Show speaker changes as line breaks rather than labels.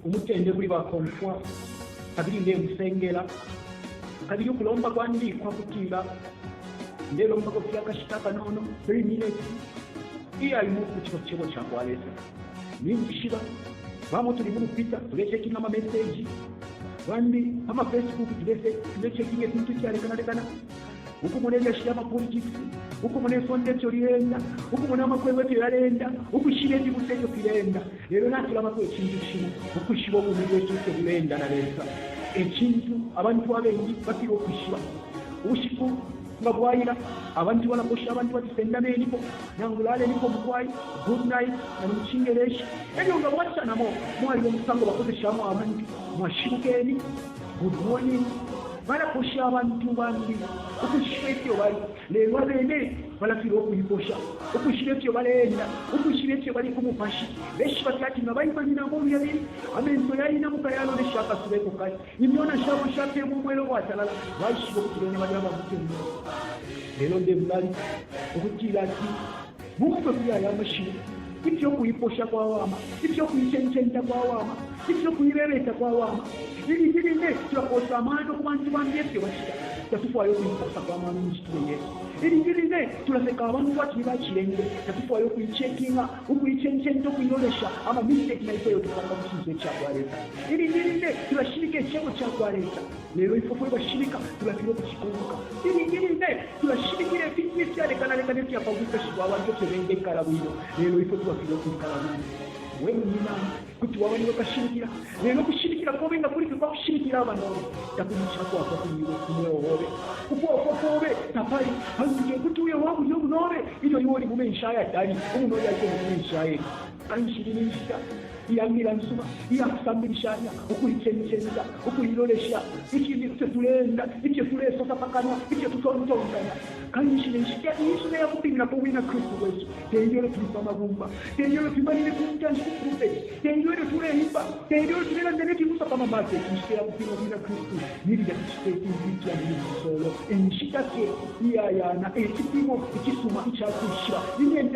Umutende kuli bakomfwa, kabili ndemusengela. Kabili ukulomba kwandi kwa kutila ndelombako fye akashita akanono, 3 minutes, iya imwe ukukutika ku Cebo ca kwa Lesa. Ninjishiba bamo tuli mu lupita tulechekinga ama message, bambi pa ma Facebook tulechekinga ifintu ifyalekanalekana. ukumona ilyashi lya mapolitics, ukumona isonde ifyo lileenda, ukumona amakwebo ifyo yaleenda, ukwishiba ifibusa ifyo fileenda. Lelo natulabako icintu cimo, ukwishiba ubumi bwesu ifyo buleenda na Lesa. E cintu abantu abengi bafilwa ukwishiba. Ubushiku nga bwaila, abantu balaposha abantu bati sendameniko, nangu lalenipo mukwai, good night, na mu Cingeleshi. Elyo nga bwaca namo, mwaliba umusango bakoseshamo abantu, mwashibukeni, good morning. Balaposha abantu bambi ukwishiba ifyo bali, lelo abene balafilwa ukuiposha, ukwishiba ifyo baleenda, ukwishiba ifyo bali ku mupashi. Beshiba fye ati nga baimanina amolu yabili, amenso yainamuka yalolesha akasuba eko kali, imyona shabo shapeema umwela uwatalala, baishiba ukuti bene bali aba mutende. Lelo ndemulalika ukutila ati mumfwe kuli aya mashiwi, ifyo ukuiposha kwawama, ifyo ukuicencenta kwawama, ifyo ukuibebeta kwawama. Ilingi line tulapoosa amano ku bantu bambi ifyo bacita, tatufwaya ukuipoosako amano mu micitile yesu. Ilingi line tulaseka abantu kwati ni bacilende, tatufwaya ukuicekinga, ukuicencenta, ukuilolesha ama mistake na ifwe ayo tupanga ku cinso ica kwa Lesa. Ilingi line tulashimika icebo ca kwa Lesa, lelo ifwe fwe bashimika tulafilwa ukucikonka. Ilingi line tulashimikila ifintu ifyalekanalekana ifya pa bwikashi bwa bantu ifyo bengekala bwino, lelo ifwe tulafilwa ukwikala bwino. We munyinane, Kuti waba niwe kashimikila, lelo ukushimikila kobe nga kuli fye kwa kushimikila abanobe, takuli icakwafwa kuli iwe ku mweo obe. Ukwafwa kobe tapali, pantu te kuti uye wabulya umunobe ilyo iwe uli mu menshi ayatali, umunobe aikele mu menshi ayengi. Kanshi iyi ni nshita iya mbila nsuma iya kusambilishanya, ukuicencenta, ukuilolesha, ifyo tuleenda, ifyo tulesosa pa kanwa, ifyo tutontonkanya. Kanshi ni nshita iisuma iya kupiminako Ubwina Kristu bwesu. Te ilyo tuli pa mabumba, te ilyo twimanine ku ntanshi ku pulpeti, te ilyo ilyo tuleimba, te ilyo tulelanda ne fibusa pa mamarketi. Inshita ya kupima Ubwina Kristu ni lilya tucita ifintu ifya mu bumfisolo. E nshita fye iyayana, e cipimo icisuma ica kwishiba imyendele.